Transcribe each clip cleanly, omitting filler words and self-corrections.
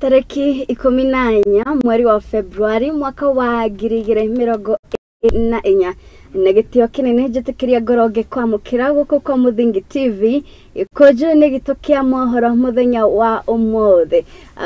Tariki 14 mweri wa Februari mwaka wa 2024 na gĩtĩo kĩnene njĩtĩkĩria ngoro ngĩkwamũkĩra gũkũ kwa Mũthingi TV gĩkũnjũ nĩ gĩtũ kĩa mohoro mũthenya wa ũmũthĩ.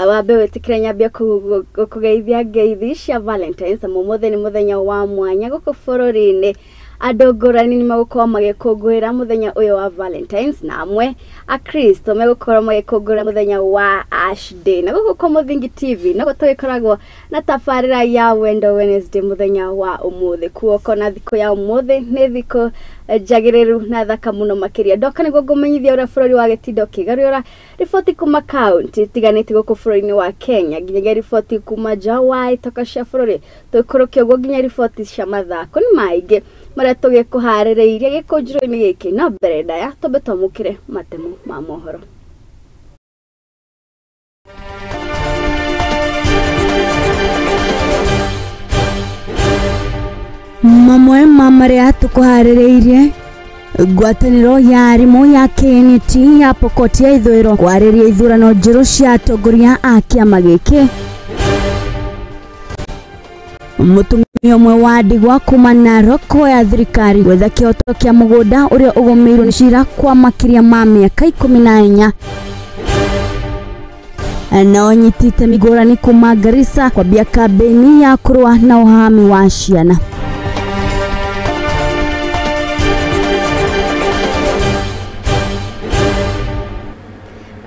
Wambe wĩtĩkĩre nyambia gũkũgeithia ngeithi cia Valentines amu ũmũthĩ nĩ mũthenya wa mwanya gũkũ bũrũri-inĩ. Andũ ngũrani nĩ megũkorwo magĩkũngũĩra mũthenya ũyũ wa Valentines na amwe akristo megũkorwo magĩkũngũĩra mũthenya wa Ash Day. Na gũkũ kwa Mũthingi TV no tũgĩkoragwo na tabarĩra ya Wendo Wednesday mũthenya wa ũmũthĩ. Kuoko na thikũ ya ũmũthĩ nĩ thikũ njagĩrĩru na thaka mũno makĩria. Ndoka nĩguo ngũmenyithia ũrĩa bũrũri wa gĩtindo kĩgarũra riboti kuma kaunti itiganĩte gũkũ bũrũri-inĩ wa Kenya nginyagia riboti kuma nja wa itoka cia bũrũri tũikũrũke ũguo nginya riboti cia mathako nĩ maingĩ marĩa tũgĩkũharĩrĩirie gĩkũnjĩro-inĩ gĩkĩ. No mbere ndaya twambe twamũkĩre matemo ma mohoro. Mamwe ma marĩa tũkũharĩrĩirie: ngwatanĩro ya arimũ ya KNT ya Pokot ya Ithũĩro kwarĩria ithurano njerũ cia atongoria a kĩama gĩkĩ. Mũtumia ũmwe wa ndigwa kuma Narok ya thirikari gwetha kĩhoto kĩa mũgũnda ũrĩa ũgũmĩirwo nĩ cira kwa makĩria ma mĩaka 14. Nao nyiti itemi ngũrani kuma Garissa kwambia kambĩini ya kũrũa na ũhami wa ciana.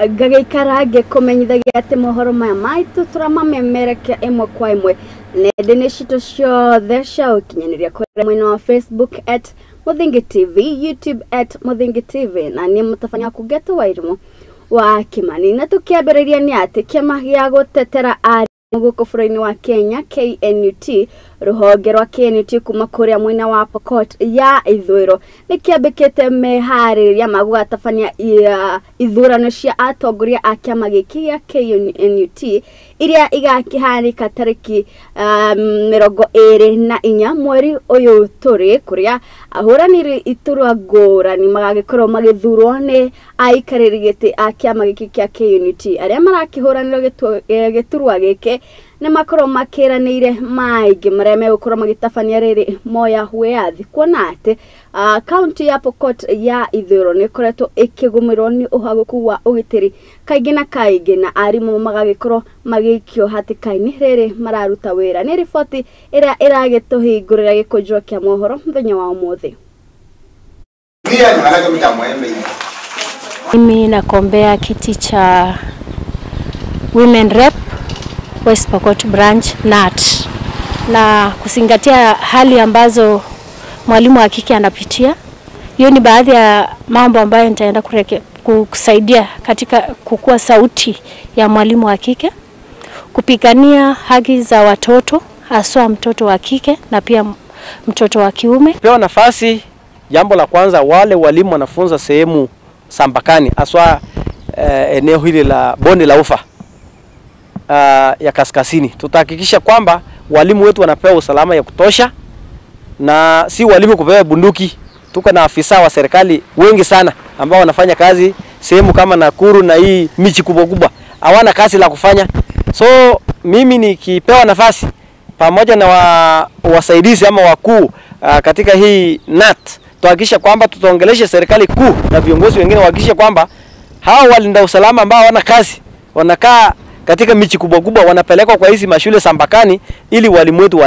Ngagĩikara ngĩkũmenyithagia atĩ mohoro maya maitũ tũramamemerekia ĩmwe kwa ĩmwe nenda-inĩ citũ ciothe cia ũkinyanĩria kũrĩa mwena wa Facebook at Mũthingi TV, YouTube at Mũthingi TV, na niĩ mũtabania waku Ngetu Wairimu wa Kimani. Na tũkĩambĩrĩria nĩ atĩ kĩama gĩa gũtetera arimũ gũkũ bũrũri-inĩ wa Kenya KNUT, rũhonge rwa KNUT kuma kũrĩa mwena wa Pokot ya Ithũĩro nĩ kĩambĩkĩte meharĩrĩria ma gũgatabania ithurano cia atongoria a kĩama gĩkĩ gĩa KNUT iria igakĩhanĩka tarĩki 24 mweri ũyũ tũrĩ, kũrĩa ahũranĩri iturwa ngũrani magagĩkorwo magĩthurwo nĩ aikarĩri gĩtĩ a kĩama gĩkĩ kĩa KNUT. Arĩa marakĩhũranĩra gĩturwa gĩkĩ nĩ makorwo makĩranĩire maingĩ marĩa megũkorwo magĩtabania rĩrĩ moya wĩyathi, kuona atĩ kaunti ya Pokot ya Ithũĩro nĩ ĩkoretwo ĩkĩgũmĩrwo nĩ ũhagũku wa ũgitĩri kaingĩ na kaingĩ, na arimũ magagĩkorwo magĩikio hatĩka-inĩ rĩrĩ mararuta wĩra. Nĩ riboti ĩrĩa ĩragĩtũhingũrĩra gĩkũnjwo kĩa mohoro mũthenya wa ũmũthĩ. Mimi nakombea kiti cha Women Rep West Pokot Branch NAT, na kuzingatia hali ambazo mwalimu wa kike anapitia, hiyo ni baadhi ya mambo ambayo nitaenda kusaidia katika kukua sauti ya mwalimu wa kike, kupigania haki za watoto, haswa mtoto wa kike na pia mtoto wa kiume. Pewa nafasi, jambo la kwanza, wale walimu wanafunza sehemu sambakani, haswa eneo hili la bonde la ufa ya kaskazini, tutahakikisha kwamba walimu wetu wanapewa usalama ya kutosha, na si walimu kupewa bunduki. Tuko na afisa wa serikali wengi sana ambao wanafanya kazi sehemu kama Nakuru na hii michi kubwa kubwa, hawana kazi la kufanya. So mimi nikipewa nafasi pamoja na wasaidizi ama wakuu katika hii NAT, tuhakikisha kwamba tutaongelesha serikali kuu na viongozi wengine wahakikishe kwamba hao walinda usalama ambao hawana kazi wanakaa katika michi kubwa kubwa wanapelekwa kwa hizi mashule sambakani ili walimu wetu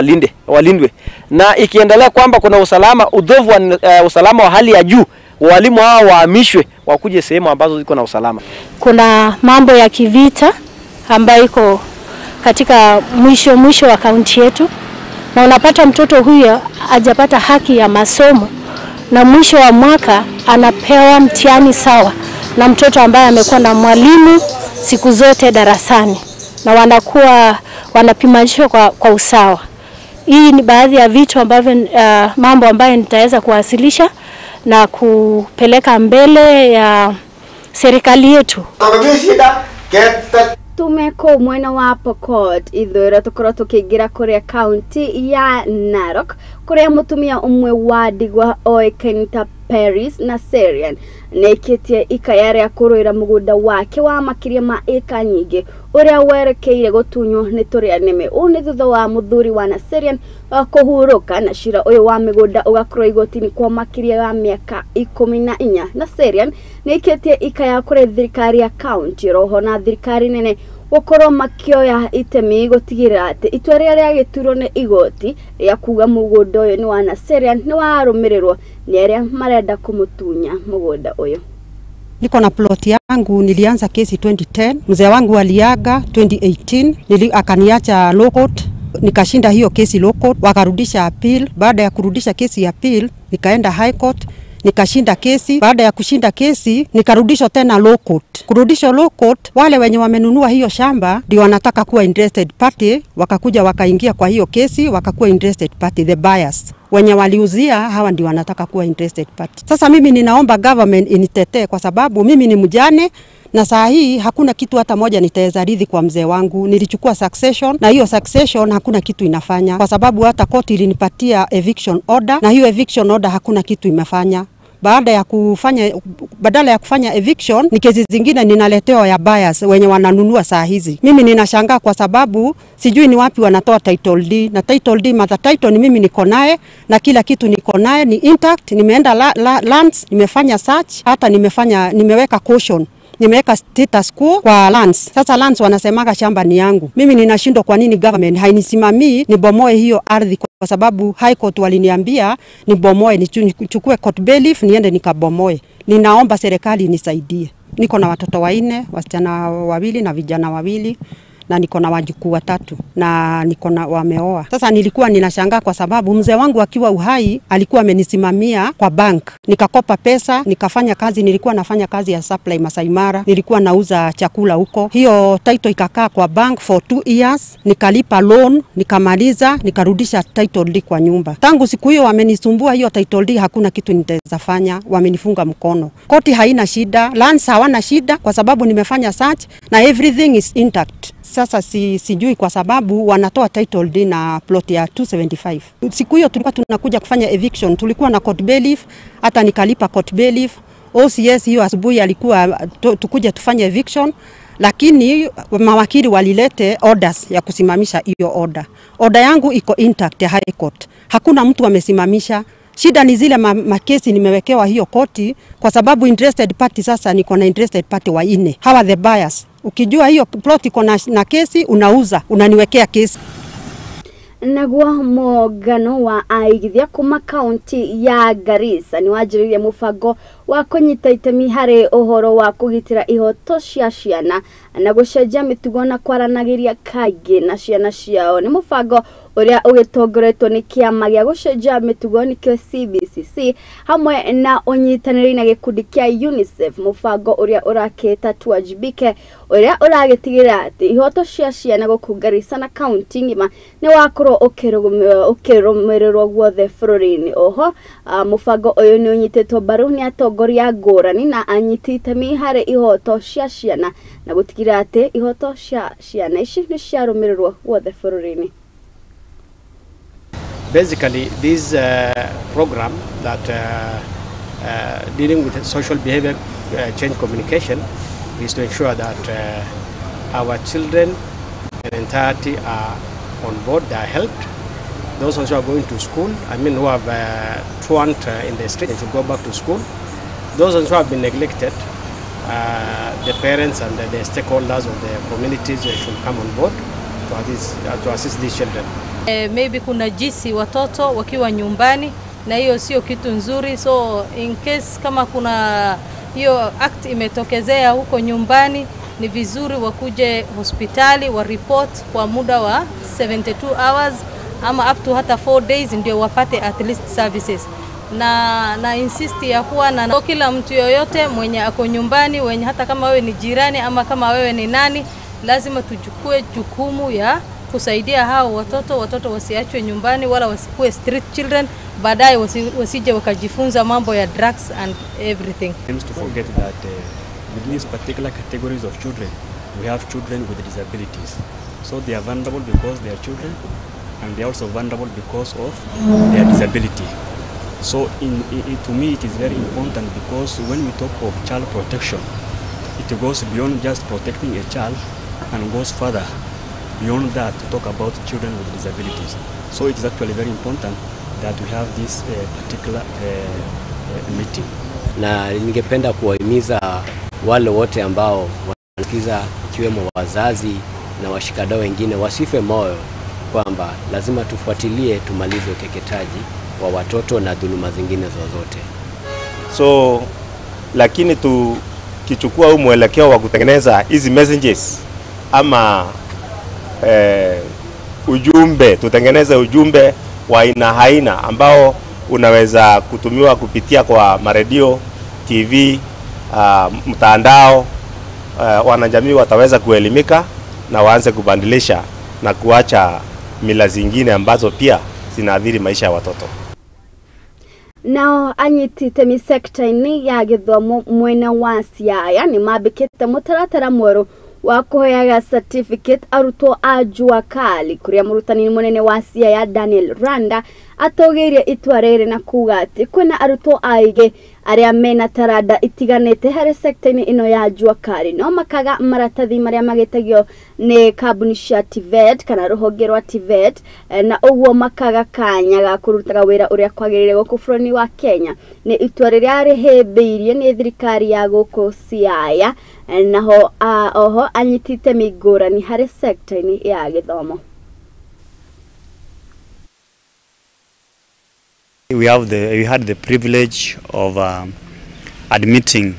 walindwe. Na ikiendelea kwamba kuna usalama udhovu wa usalama wa hali ya juu, walimu hao wahamishwe wakuje sehemu ambazo ziko na usalama. Kuna mambo ya kivita ambayo iko katika mwisho wa kaunti yetu, na unapata mtoto huyo hajapata haki ya masomo, na mwisho wa mwaka anapewa mtihani sawa na mtoto ambaye amekuwa na mwalimu siku zote darasani, na wanakuwa wanapimanishwa kwa usawa. Hii ni baadhi ya vitu ambavyo mambo ambayo nitaweza kuwasilisha na kupeleka mbele ya serikali yetu. Tumeko mwena wa Pokot Ithũĩro tũkorwo tũkĩingĩra kũrĩa kaunti ya Narok kũrĩa mũtumia ũmwe wa ndigwa oĩkaine ta Paris Naserian nĩaikĩtie ikaya rĩa kũrũĩra mũgũnda wake wa makĩria ma ĩka nyingĩ ũrĩa werekeire gũtunywo nĩ tũrĩa nĩme. Ũũ nĩ thutha wa mũthuri wa Naserian kũhurũka na cira ũyũ wa mĩgũnda ũgakorwo igoti-inĩ kwa makĩria ya mĩaka 14. Naserian nĩaikĩtie ikaya kũrĩ thirikari ya kaunti roho na thirikari nene gũkorwo makĩoya itemi gũtigĩrĩra atĩ itua rĩrĩa rĩagĩtuirwo nĩ igoti rĩa kuga mũgũnda ũyũ nĩ wa Naserian nĩ warũmĩrĩrwo nĩ arĩa marenda kũmũtunya mũgũnda ũyũ. Niko na plot yangu, nilianza kesi 2010. Mzee wangu aliaga 2018, akaniacha low court. Nikashinda hiyo kesi low court, wakarudisha appeal. Baada ya kurudisha kesi ya appeal, nikaenda high court, nikashinda kesi. Baada ya kushinda kesi, nikarudishwa tena low court. Kurudishwa low court, wale wenye wamenunua hiyo shamba ndio wanataka kuwa interested party, wakakuja wakaingia kwa hiyo kesi, wakakuwa interested party, the buyers. Wenye waliuzia hawa ndio wanataka kuwa interested party. Sasa mimi ninaomba government initetee kwa sababu mimi ni mjane na saa hii hakuna kitu hata moja nitaweza rithi kwa mzee wangu. Nilichukua succession na hiyo succession hakuna kitu inafanya kwa sababu hata court ilinipatia eviction order na hiyo eviction order hakuna kitu imefanya. Baada ya kufanya, badala ya kufanya eviction ni kesi zingine ninaletewa ya buyers wenye wananunua saa hizi. Mimi ninashangaa kwa sababu sijui ni wapi wanatoa title deed, na title deed, mother title ni mimi niko naye na kila kitu niko naye ni intact. Nimeenda lands, nimefanya search, hata nimeweka caution, nimeweka status quo kwa lands. Sasa lands wanasemaga shamba ni yangu. Mimi ninashindwa kwa nini government hainisimamii nibomoe hiyo ardhi, kwa sababu high court waliniambia nibomoe, nichukue court bailiff niende nikabomoe. Ninaomba serikali nisaidie. Niko na watoto 4, wasichana 2 na vijana 2, na niko na wajukuu 3 na niko na wameoa. Sasa nilikuwa ninashangaa kwa sababu mzee wangu akiwa uhai alikuwa amenisimamia kwa bank. Nikakopa pesa, nikafanya kazi, nilikuwa nafanya kazi ya supply Masai Mara, nilikuwa nauza chakula huko. Hiyo title ikakaa kwa bank for 2 years, nikalipa loan, nikamaliza, nikarudisha title deed kwa nyumba. Tangu siku hiyo wamenisumbua hiyo title deed, hakuna kitu nitaweza fanya, wamenifunga mkono. Koti haina shida, lands hawana shida kwa sababu nimefanya search na everything is intact. Sasa sijui kwa sababu wanatoa title deed na plot ya 275. Siku hiyo tulikuwa tunakuja kufanya eviction, tulikuwa na court bailiff, hata nikalipa court bailiff. OCS hiyo asubuhi alikuwa tukuja tufanye eviction, lakini mawakili walilete orders ya kusimamisha hiyo order. Order yangu iko intact ya high court. Hakuna mtu amesimamisha. Shida ni zile makesi nimewekewa hiyo koti kwa sababu interested party, sasa niko na interested party 4. Hawa the buyers. Ukijua hiyo plot iko na kesi unauza, unaniwekea kesi. Naguo mũngano wa aigithia kuma kaunti ya Garissa nĩ wanjĩrĩirie mũbango wa kũnyita itemi harĩ ũhoro wa kũgitĩra ihoto cia ciana na gũcenjia mĩtugo na kwaranagĩria kaingĩ na ciana ciao. Nĩ mũbango ũrĩa ũgĩtongoretwo nĩ kĩama gĩa gũcenjia mĩtugo nĩkĩo CBCC hamwe na ũnyitanĩri na gĩkundi kĩa UNICEF, mũbango ũrĩa ũrakĩta Tuwajibike ũrĩa ũragĩtigĩrĩra atĩ ihoto cia ciana gũkũ Garissa na kaunti ng'ima nĩ wakorwo ũkĩrũmĩrĩrwo guothe bũrũri-inĩ. Oho mũbango ũyũ nĩ ũnyitĩtwo mbaru nĩ atongoria ngũrani na anyiti itemi harĩ ihoto cia ciana na gũtigĩrĩra atĩ ihoto cia ciana ici nĩ ciarũmĩrĩrwo guothe bũrũri-inĩ. Basically, this program that dealing with social behavior change communication is to ensure that our children in entirety are on board, they are helped. Those also are going to school, I mean who have truant in the street, they should go back to school. Those also have been neglected, the parents and the stakeholders of the communities should come on board to assist these children. Maybe kuna jisi watoto wakiwa nyumbani na hiyo sio kitu nzuri, so in case kama kuna hiyo act imetokezea huko nyumbani ni vizuri wakuje hospitali wa report kwa muda wa 72 hours ama up to hata 4 days ndio wapate at least services. Na insist ya kuwa na kila mtu yoyote mwenye ako nyumbani, wenye hata kama wewe ni jirani ama kama wewe ni nani, lazima tuchukue jukumu ya kusaidia hao watoto. Watoto wasiachwe nyumbani wala wasikuwe street children, baadaye wasije wakajifunza mambo ya drugs and everything. Seems to forget that within these particular categories of children, we have children with disabilities. So they are vulnerable because they are children, and they are also vulnerable because of their disability. So to me it is very important, because when we talk of child protection, it goes beyond just protecting a child and goes further beyond that to talk about children with disabilities. So it is actually very important that we have this particular meeting. Na ningependa kuwahimiza wale wote ambao wanasikiza, ikiwemo wazazi na washikadau wengine, wasife moyo kwamba lazima tufuatilie tumalize ukeketaji wa watoto na dhuluma zingine zozote. So lakini tukichukua huu mwelekeo wa kutengeneza hizi messages ama ujumbe, tutengeneze ujumbe wa aina haina ambao unaweza kutumiwa kupitia kwa maredio, TV, mtandao, wanajamii wataweza kuelimika na waanze kubadilisha na kuacha mila zingine ambazo pia zinaathiri maisha ya watoto. Nao anyiti itemi sekta-inĩ ya gĩthomo mwena wa Siaya nĩ mambĩkĩte mũtaratara mwerũ wa kũheaga certificate arutwo a Jua Kali, kũrĩa mũrutani mũnene wa Siaya Daniel Randa atũgĩirie itua rĩrĩ na kuga atĩ kwĩna arutwo aingĩ arĩa mena taranda itiganĩte harĩ sekta-inĩ ĩno ya Jua Kali, no makaga maratathi marĩa magĩtagio nĩ kambuni cia TVET kana rũhonge rwa TVET, na ũguo makaga kanya ga kũrutaga wĩra ũrĩa kwagĩrĩire gũkũ bũrũri wa Kenya. Nĩ itua rĩrĩa rĩhĩmbĩirie nĩ thirikari ya gũkũ Siaya, naho oho anyiti itemi ngũrani harĩ sekta-inĩ ya gĩthomo. We had the privilege of admitting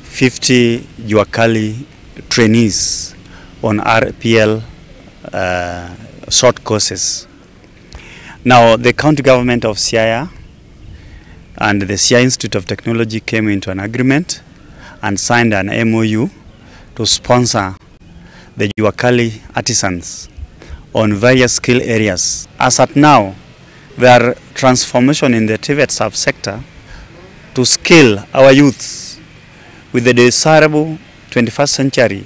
50 Jua Kali trainees on RPL short courses. Now, the county government of Siaya and the Siaya Institute of Technology came into an agreement and signed an MOU to sponsor the Jua Kali artisans on various skill areas. As at now, there are transformation in the TVET subsector to skill our youths with the desirable 21st century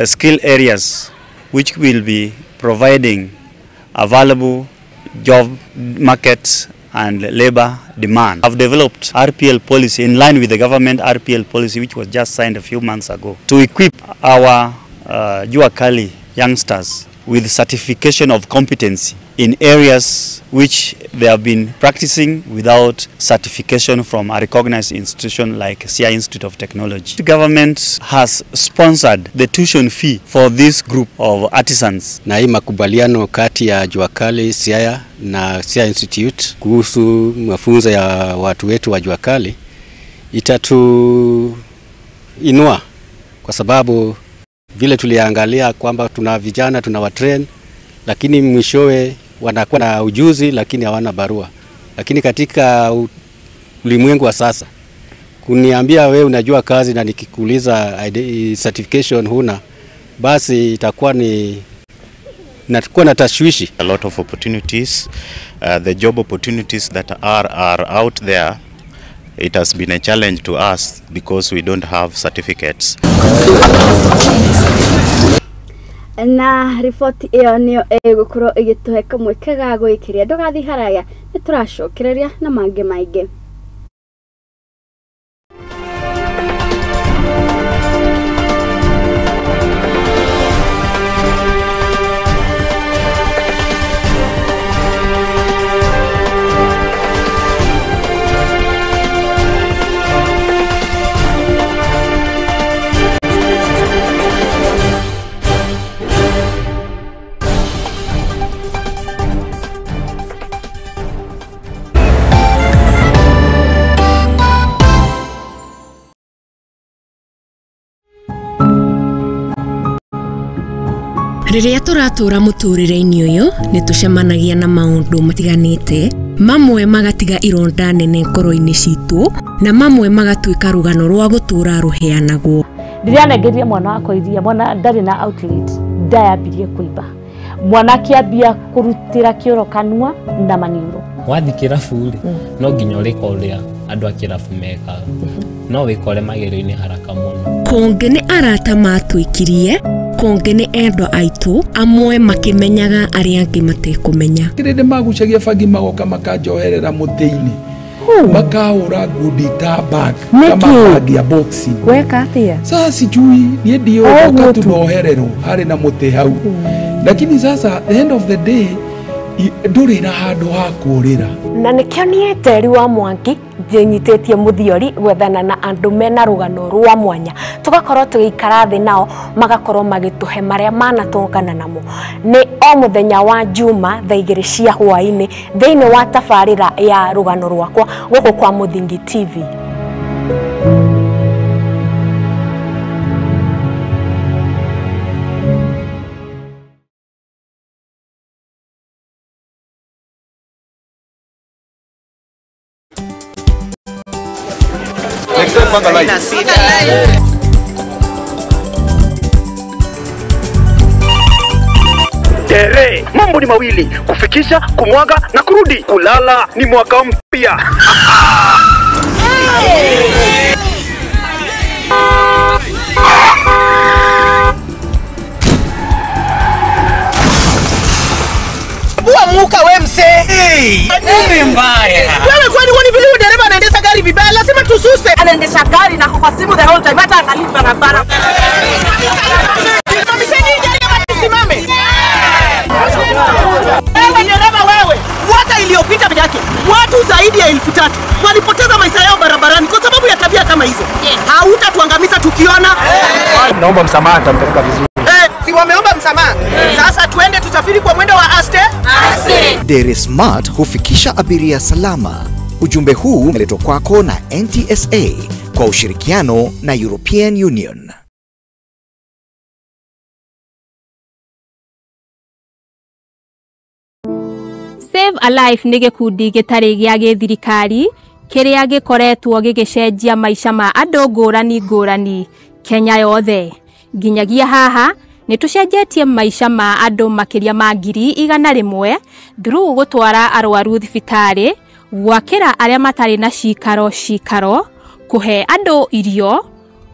skill areas, which will be providing available job market and labor demand. I've developed RPL policy in line with the government RPL policy, which was just signed a few months ago, to equip our Jua Kali youngsters with certification of competency in areas which they have been practicing without certification from a recognized institution like Siaya Institute of Technology. The government has sponsored the tuition fee for this group of artisans. Na hii makubaliano kati ya Jua Kali Siaya na Siaya Institute kuhusu mafunzo ya watu wetu wa Jua Kali itatuinua, kwa sababu vile tuliangalia kwamba tuna vijana tunawatrain, lakini mwishowe wanakuwa na ujuzi lakini hawana barua. Lakini katika ulimwengu wa sasa, kuniambia we unajua kazi na nikikuuliza certification huna, basi itakuwa ni nakuwa na tashwishi. A lot of opportunities, the job opportunities that are out there, it has been a challenge to us because we don't have certificates. Na riboti ĩyo nĩyo ĩgũkorwo ĩgĩtũhe kamweke ga gwĩkĩria. Ndũgathiĩ haraya, nĩ tũracokereria na mangĩ maingĩ. Rĩrĩa tũratũra mũtũrĩre-inĩ ũyũ nĩ tũcemanagia na maũndũ matiganĩte, mamwe magatiga ironda nene ngoro-inĩ citũ na mamwe magatuĩka rũgano rwa gũtũra rũheanagwo. Rĩrĩa anengerie mwana wakwa iria, mwana ndarĩ na outlet, ndayambirie kũimba, mwana akĩambia kũrutĩra kĩoro kanua na maniũrũ. Wathiĩ kĩrabu rĩ, no nginya ũrĩka ũrĩa andũ a kĩrabu mekaga, no wĩkore magerio-inĩ haraka mũno. Kũngĩ nĩ arata matwĩkirie, Kũngĩ nĩ endwa aitũ amwe makĩmenyaga arĩa angĩ matekũmenya. Kĩrĩndĩ magucagia bangi magoka makanjoherera mũtĩ-inĩ, makahũra ngundi ta bag kama bag ya boxing. Weka atia? Sasa sijui niĩ ndiũĩ tu nohererwo harĩ na mũtĩ hau, lakini sasa the end of the day ndũrĩ na handũ ha kũũrĩra. Na nĩkĩo niĩ Njeri wa Mwangi nyitĩtie mũthiori gwethana na andũ mena rũgano rwa mwanya, tũgakorwo tũgĩikara thĩ nao magakorwo magĩtũhe marĩa manatũngana namo. Nĩ o mũthenya wa Juma thaa 2 cia hwaĩ-inĩ thĩinĩ wa tabarĩra ya rũgano rwakwa gũkũ kwa Mũthingi TV. Tere, mambo ni mawili, kufikisha, kumwaga na kurudi. Kulala ni mwaka mpya. Muka we mse. Hey, nini mbaya? Wewe kwani woni vile dereva anaendesha gari vibaya, lazima tususe. Anaendesha gari na kwa simu the whole time, hata angalii barabara. Simamisheni dereva tusimame. Wewe dereva wewe, mwaka iliyopita peke yake watu zaidi ya 3000 walipoteza maisha yao barabarani kwa sababu ya tabia kama hizo. Hautatuangamiza tukiona. Naomba msamaha, nitampeleka vizuri. Si wameomba msamaha. Sasa tuende tusafiri kwa mwendo wa aste. Dere Smart hufikisha abiria salama. Ujumbe huu umeletwa kwako na NTSA kwa ushirikiano na European Union. Save a Life nĩ gĩkundi gĩtarĩ gĩa gĩthirikari kĩrĩa gĩkoretwo gĩgĩcenjia maica ma andũ ngũrani ngũrani Kenya yothe. Nginyagia haha nĩ tũcenjetie maica ma andũ makĩria ma 100,000 through gũtwara arwaru thibitarĩ, gwakĩra arĩa matarĩ na cikaro cikaro, kũhe andũ irio,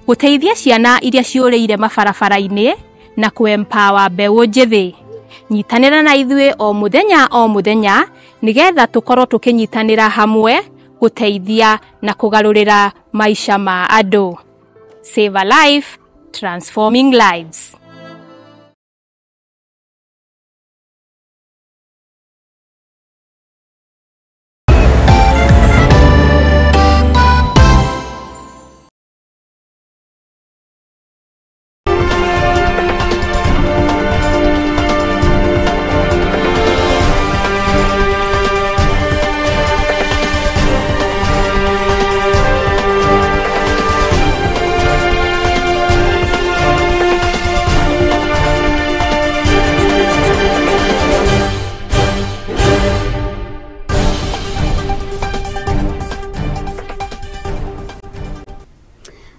gũteithia ciana iria ciũrĩire mabarabara-inĩ na kũ-empower mbeũ njĩthĩ. Nyitanĩra na ithuĩ o mũthenya o mũthenya nĩgetha tũkorwo tũkĩnyitanĩra hamwe gũteithia na kũgarũrĩra maica ma andũ. Save a Life, transforming lives.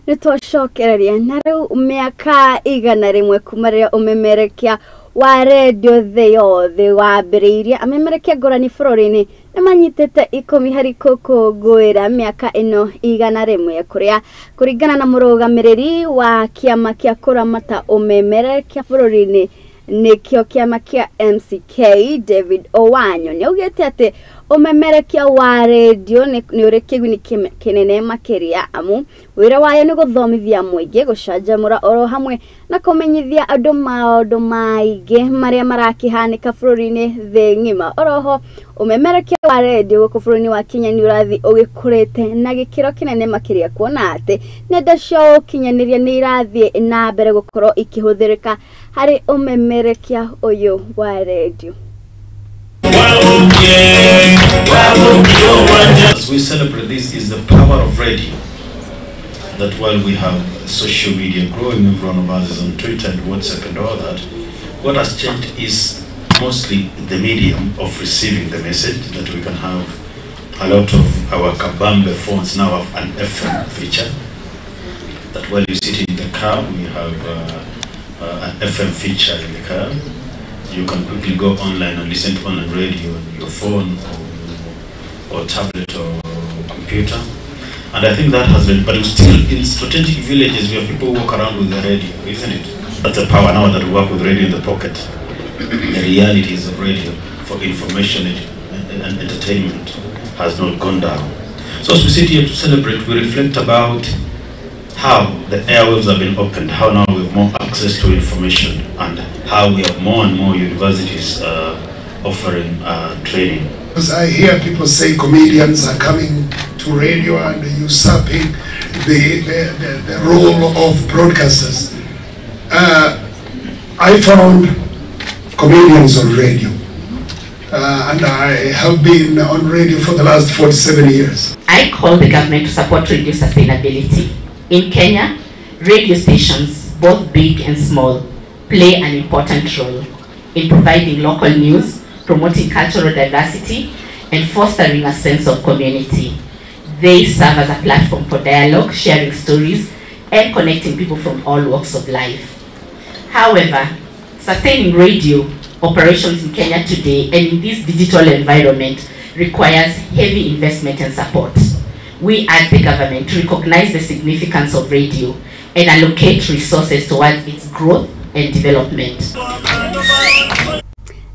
Nĩtwacokereria na rĩu mĩaka 100 kuma rĩrĩa ũmemerekia wa redio thĩ yothe wambĩrĩirie, amemerekia ngũrani bũrũri-inĩ nĩ manyitĩte 10 harĩ gũkũngũĩra mĩaka ĩno 100 kũrĩa kũringana na mũrũgamĩrĩri wa kĩama kĩa kũramata ũmemerekia bũrũri-inĩ nĩkĩo kĩama kĩa MCK David Owanyo nĩ augĩte atĩ ũmemerekia wa redio nĩ ũrĩ kĩguni kĩnene makĩria amu wĩra wayo nĩ gũthomithia mũingĩ, gũcanjamũra oro hamwe na kũmenyithia andũ maũndũ maingĩ marĩa marakĩhanĩka bũrũri-inĩ thĩ ng'ima. Oroho ũmemerekia wa redio gũkũ bũrũri-inĩ wa Kenya nĩ ũrathiĩ ũgĩkũrĩte na gĩkĩro kĩnene makĩria kuona atĩ nenda cia ũkinyanĩria nĩ irathiĩ na mbere gũkorwo ikĩhũthĩrĩka harĩ ũmemerekia ũyũ wa redio. As we celebrate this is the power of radio. That while we have social media growing, every one of us is on Twitter and WhatsApp and all that, what has changed is mostly the medium of receiving the message, that we can have a lot of our Kabambe phones now have an FM feature. That while you sit in the car, we have an FM feature in the car. You can quickly go online and listen to online radio on your phone or tablet or computer. And I think that has been, but still in strategic villages where people walk around with the radio, isn't it? That's the power now that we work with radio in the pocket. The realities of radio for information and entertainment has not gone down. So as we sit here to celebrate, we reflect about how the airwaves have been opened, how now we have more access to information, and how we have more and more universities offering training. Because I hear people say comedians are coming to radio and usurping the role of broadcasters. I found comedians on radio, and I have been on radio for the last 47 years. I call the government to support radio sustainability. In Kenya, radio stations, both big and small, play an important role in providing local news, promoting cultural diversity, and fostering a sense of community. They serve as a platform for dialogue, sharing stories, and connecting people from all walks of life. However, sustaining radio operations in Kenya today and in this digital environment requires heavy investment and support. We urge the government to recognize the significance of radio and allocate resources towards its growth and development.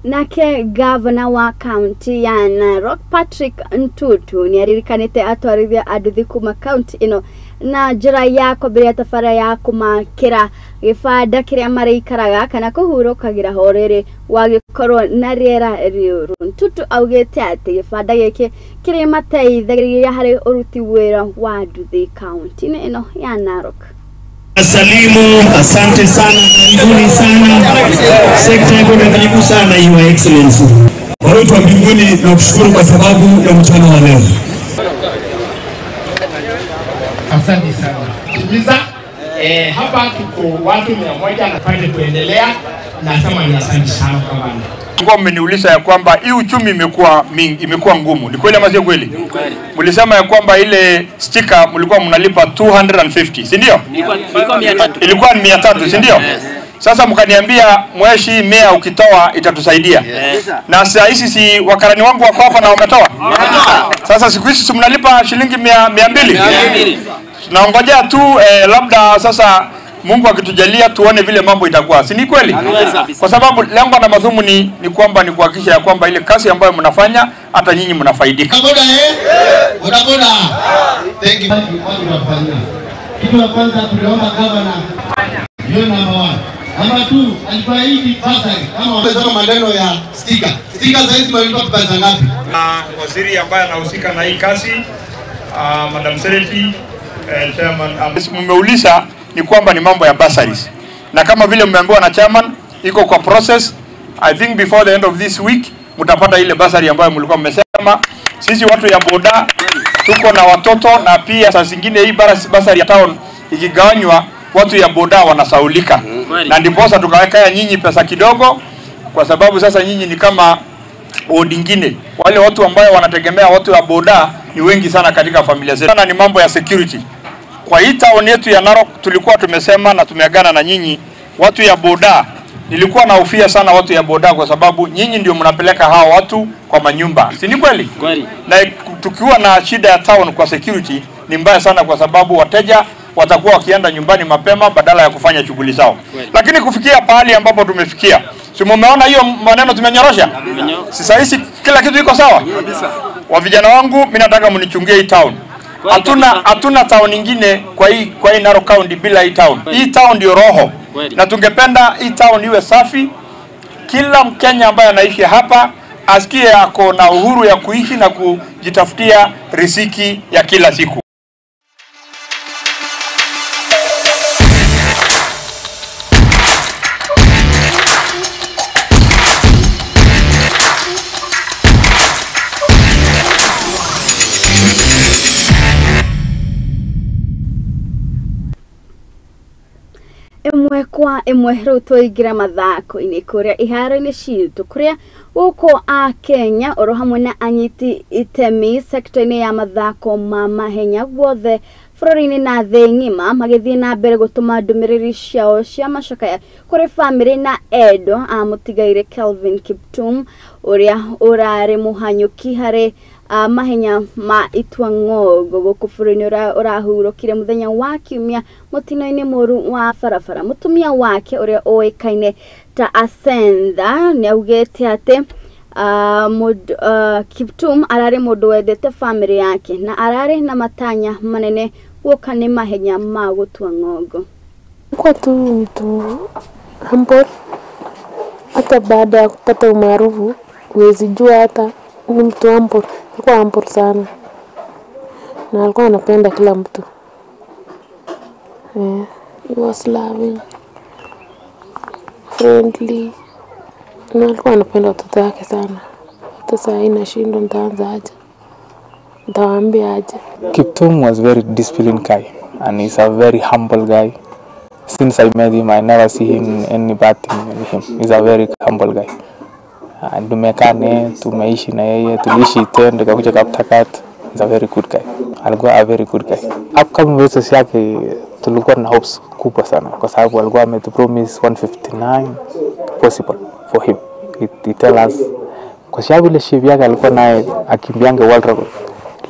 Nake gavana wa kaunti ya Narok Patrick Ntutu ni aririkanite atwarithia anduthi kuma kaunti ino na njira ya kwambiria tabara ya kumakira gibanda kiria marĩikaraga kana kũhurũkagĩra ho rĩrĩ wagĩkorwo na rĩera rĩũru. Ntutu augĩte atĩ gĩbanda gĩkĩ kĩrĩ mateithagĩrĩria harĩ ũruti wĩra wa nduthi kaunti-inĩ ĩno ya Narok. Salimu, asante sana, karibuni sana. Sekta yako na karibu sana, Your Excellency. Baba wa mbinguni, nakushukuru kwa sababu ya mchana wa leo. Asante sana. Timiza, hapa tuko watu 100 na pande kuendelea, nasema ni asante sana kwa bana. Kwa mmeniuliza ya kwamba hii uchumi imekuwa mingi, imekuwa ngumu. Ni kweli ama sio kweli? Mlisema ya kwamba ile sticker mlikuwa mnalipa 250, si ndio? Ilikuwa ni 300, si ndio? Yes. Sasa mkaniambia mweshi 100 ukitoa itatusaidia. Yes. Na sasa hizi si wakarani wangu wako hapa na wametoa? Sasa siku hizi si mnalipa shilingi 200? Tunaongojea tu labda sasa Mungu akitujalia tuone vile mambo itakuwa. Si ni kweli? Kwa sababu lengo na madhumuni ni kwamba ni kuhakikisha ya kwamba ile kazi ambayo mnafanya hata nyinyi mnafaidika. Boda Boda boda. Thank you. Kitu la kwanza tuliomba governor. Hiyo namba 1. Namba 2 alikuahidi bursary. Kama wamesema maneno ya sticker. Sticker sasa hizi mnalipa pesa ngapi? Na waziri ambaye anahusika na hii kazi, Madam Sereti, chairman, mmeuliza ni kwamba ni mambo ya bursaries. Na kama vile mmeambiwa na chairman, iko kwa process. I think before the end of this week mtapata ile bursary ambayo mlikuwa mmesema. Sisi watu ya boda tuko na watoto, na pia saa zingine hii bursary ya town ikigawanywa watu ya boda wanasaulika. Na ndiposa tukaweka nyinyi pesa kidogo, kwa sababu sasa nyinyi ni kama wodi nyingine. Wale watu ambao wanategemea watu ya boda ni wengi sana katika familia zetu. Sana ni mambo ya security. Kwa hii town yetu ya Narok tulikuwa tumesema na tumeagana na nyinyi watu ya boda. Nilikuwa nahofia sana watu ya boda kwa sababu nyinyi ndio mnapeleka hao watu kwa manyumba. Si ni kweli? Kweli. Na tukiwa na shida ya town kwa security ni mbaya sana, kwa sababu wateja watakuwa wakienda nyumbani mapema badala ya kufanya shughuli zao. Lakini kufikia pahali ambapo tumefikia, si mumeona hiyo maneno tumenyorosha? Sasa hizi kila kitu iko sawa? Wa vijana wangu, mimi nataka mnichungie hii town. Hatuna town nyingine kwa hii Narok County bila hii town. Hii town ndio roho. Na tungependa hii town iwe safi. Kila Mkenya ambaye anaishi hapa asikie ako na uhuru ya kuishi na kujitafutia riziki ya kila siku. Ĩmwe kwa ĩmwe rĩu tũingĩra mathako-inĩ kũrĩa iharo-inĩ citũ kũrĩa gũkũ a Kenya oro hamwe na anyiti itemi sekta-inĩ ya mathako ma mahenya guothe bũrũri-inĩ na thĩ ng'ima magĩthiĩ na mbere gũtũma ndũmĩrĩri ciao cia macakaya kũrĩ bamĩrĩ na endwa a mũtigairĩ Kelvin Kiptum ũrĩa ũrarĩ mũhanyũki harĩ Mahenya ma itua ng'ongo gũkũ bũrũri-inĩ ũrahurũkire mũthenya wa kiumia mũtino-inĩ mũru wa barabara. Mũtumia wake ũrĩa ũĩkaine ta Ascenda nĩ augĩte atĩ Kiptum ararĩ mũndũ wendete famĩlĩ yake na ararĩ na matanya manene guoka nĩ mahenya ma gũtua ng'ongo. Kwa tu mtu humble, hata baada ya kupata umaarufu huwezi jua, hata ni mtu humble. Alikuwa humble sana na alikuwa anapenda kila mtu. Yeah. He was loving, friendly, na alikuwa anapenda watoto wake sana. Hata saa hii nashindwa nitaanza aje, nitawaambia aje. Kiptum was very disciplined guy and he's a very humble guy. Since I met him, I never see him any bad thing with him. He's a very humble guy. And tumekaa naye, tumeishi na yeye, tuliishi tena tukakuja Kaptagat. He's a very good guy. Alikuwa a very good guy. Upcoming races yake tulikuwa na hopes kubwa sana kwa sababu alikuwa ametupromise 159 possible for him. He tell us kwa sababu ile shape yake alikuwa naye akimbianga world record.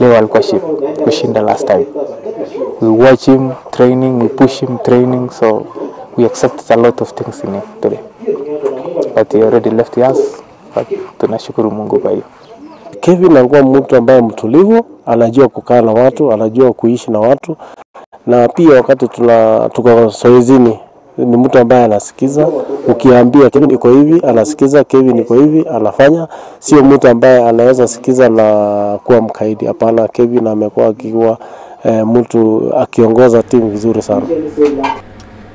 Leo alikuwa shape kushinda last time. We watch him training, we push him training, so we accepted a lot of things in him today. But he already left us, but tunashukuru Mungu kwa hiyo. Kevin alikuwa mtu ambaye mtulivu, anajua kukaa na watu, anajua kuishi na watu, na pia wakati tuko zoezini ni mtu ambaye anasikiza. Ukiambia Kevin iko hivi, anasikiza. Kevin iko hivi, anafanya. Sio mtu ambaye anaweza sikiza na kuwa mkaidi. Hapana, Kevin amekuwa akiwa mtu akiongoza timu vizuri sana.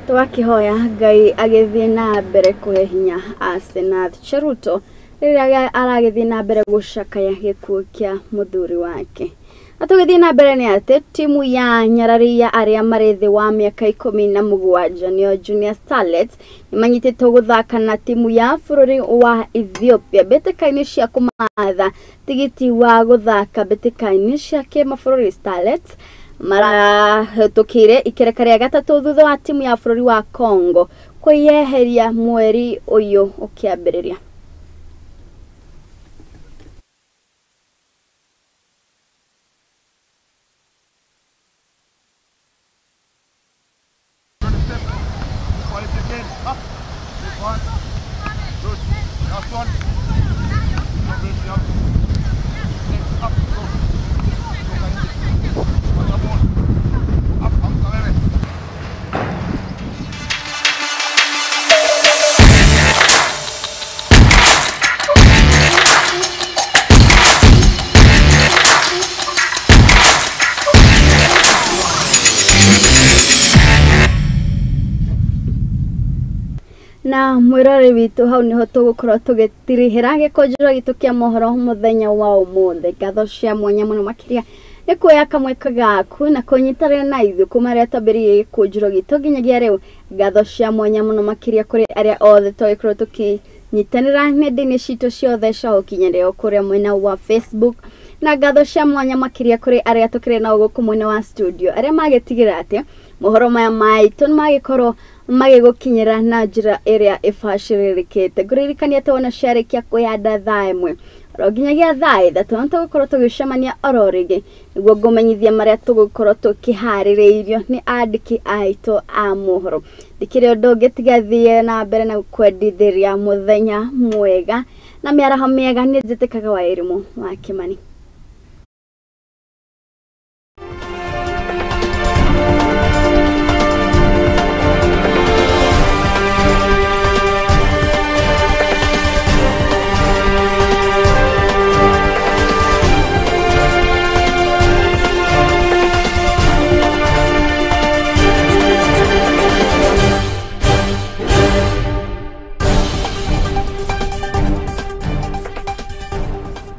Twakihoya Ngai agĩthiĩ na mbere kũhe hinya Asenath Cheruto rĩrĩa aragĩthiĩ na mbere gũcakaya gĩkuũ kĩa mũthuri wake. Na tũgĩthiĩ na mbere nĩ atĩ timu ya nyarari ya arĩa marĩ thĩ wa mĩaka 17 nĩo Junior Starlets nĩmanyitĩtwo gũthaka na timu ya bũrũri wa Ethiopia mbĩtĩka-inĩ cia kũmatha tigiti wa gũthaka mbĩtĩka-inĩ cia kĩmabũrũri. Starlets marahĩtũkĩire ikereka rĩa gatatũ thutha wa timu ya bũrũri wa Congo kwĩyeheria mweri ũyũ ũkĩambĩrĩria. Na mwirore witũ hau niho tũgũkorwo tũgĩtirihĩra gĩkũnjĩro gitũ kĩa mohoro mũthenya wa ũmũthĩ. Ngatho cia mwanya mũno makĩria nĩ kuoya kamweke gaku na kũnyitanĩra na ithuĩ kuma rĩrĩa twambĩrĩirie gĩkũnjĩro gitũ nginyagia rĩu. Ngatho cia mwanya mũno makĩria kũrĩ arĩa othe twagĩkorwo tũkĩnyitanĩra nenda-inĩ citũ ciothe cia ũkinyanĩria kũrĩa mwena wa Facebook, na ngatho cia mwanya makĩria kũrĩ arĩa tũkĩrĩ nao gũkũ mwena wa studio arĩa magĩtigĩra atĩ mohoro maya maitũ nĩmagĩkorwo magĩgũkinyĩra na njĩra ĩrĩa ĩbacĩrĩrĩkĩte. Ngũririkania atĩ wona ciarĩkia kwĩyanda thaa 1 oro nginyagia thaa 3 nĩ tũgũkorwo tũgĩcemania oro rĩngĩ nĩguo ngũmenyithia marĩa tũgũkorwo tũkĩharĩrĩirio nĩ andĩki aitũ a mohoro. Ndikĩrĩ ũndũ ũngĩ tiga thiĩ na mbere na kwendithĩria mũthenya mwega na mĩaraho mĩega. Nĩ njĩtĩkaga wa Irimũ wa Kĩmani.